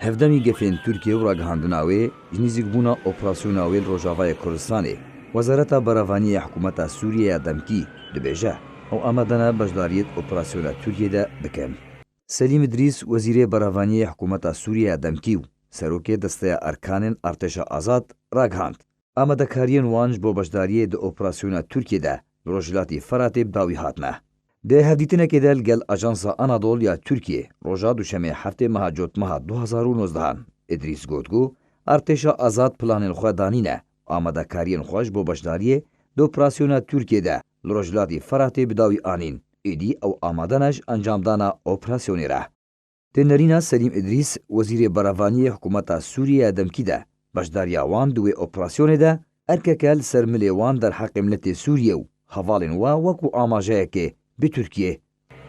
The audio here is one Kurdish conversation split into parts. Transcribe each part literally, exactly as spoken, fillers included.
Hevdemî gefên Tirkiye û ragihandina wê ji nîzîkbûna operasyona wê li Rojavayê Kurdistanê. Wezareta Berevaniyê ya Hikûmeta Sûriyê ya demkî dibêje, ew amade ne beşdariyê di operasyona Tirkiye de bikin. Selîm Îdrîs, Wezîrê Berevaniyê ya Hikûmeta Sûriyê ya demkî û Serokê Desteya Erkanên Artêşa Azad ragihand, amadekariyên wan ji bo beşdariyê di operasyona Tirkiye de li Rojhilatî Feratê bi dawî hatine. Di hevdîtinekê de li gel Ajansa Anadol ya Tirkiye roja Duşemê heftê meha Cotmeha du hazar û nozdehan, Îdrîs got ku Artêşa Azad planên xwe danîne, amadekariyên xwe ji bo beşdariyê di operasyona Tirkiye de li Rojhilatî Feratê bi dawî anîn, êdî ew amade ne ji encamdana operasyonê re. Di nerîna Selîm Îdrîs, Wezîrê Berevaniyê Hikûmeta Sûriyê ya demkî de, beşdariya wan di wê operasyonê de erkeke li ser milê wan derheqê miletê Sûriyê û hevalên we wekû amajeyekê bi Tirkiyê.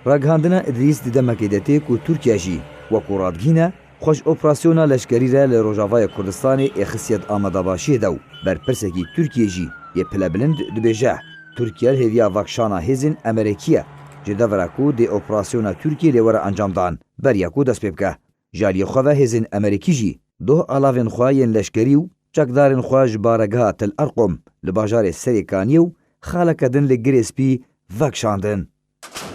Ragihandina Îdrîs di demekê de tê ku Tirkiye jî, wekû radigihîne, xwe ji operasyona leşkerî re li Rojavayê Kurdistanê êxistiye di amadebaşiyê de û berpirsekî Tirkiyê jî yê pilebilind dibêje, Tirkiye li hêviya vekişana hêzên Emerekî ye, ji devera ku dê operasyona Tirkiyê lê were encamdan, beriya ku dest pê bike. Ji aliyê xwe ve hêzên Emerekî jî doh alavên xwe yên leşkerî û çekdarên xwe ji baregeha Tel Erqom li bajarê Serêkaniyê û xaleke din li Girê Spî vekişandin.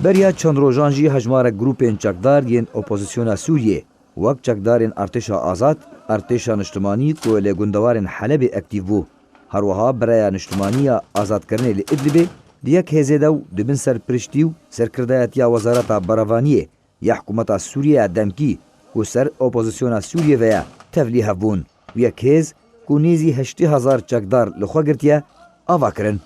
Beriya çend rojan jî hejmarek grûpên çekdar yên opozisyona Sûriyê, wek çekdarên Artêşa Azad, Artêşa Niştimanî ku li gundewarên Helebê aktîf bû, her wiha Biraya Niştimanî ya Azadkirinê li Idlibê, di yek hêzê de û di bin serpiriştî û serkirdayetiya Wezareta Berevaniyê ya Hikûmeta Sûriyê ya demkî ku ser opozisyona Sûriyê ve ye, tevlî hev bûn. Yek hêz ku nêzî heştê hezar çekdar li xwe girtiye, ava kirin.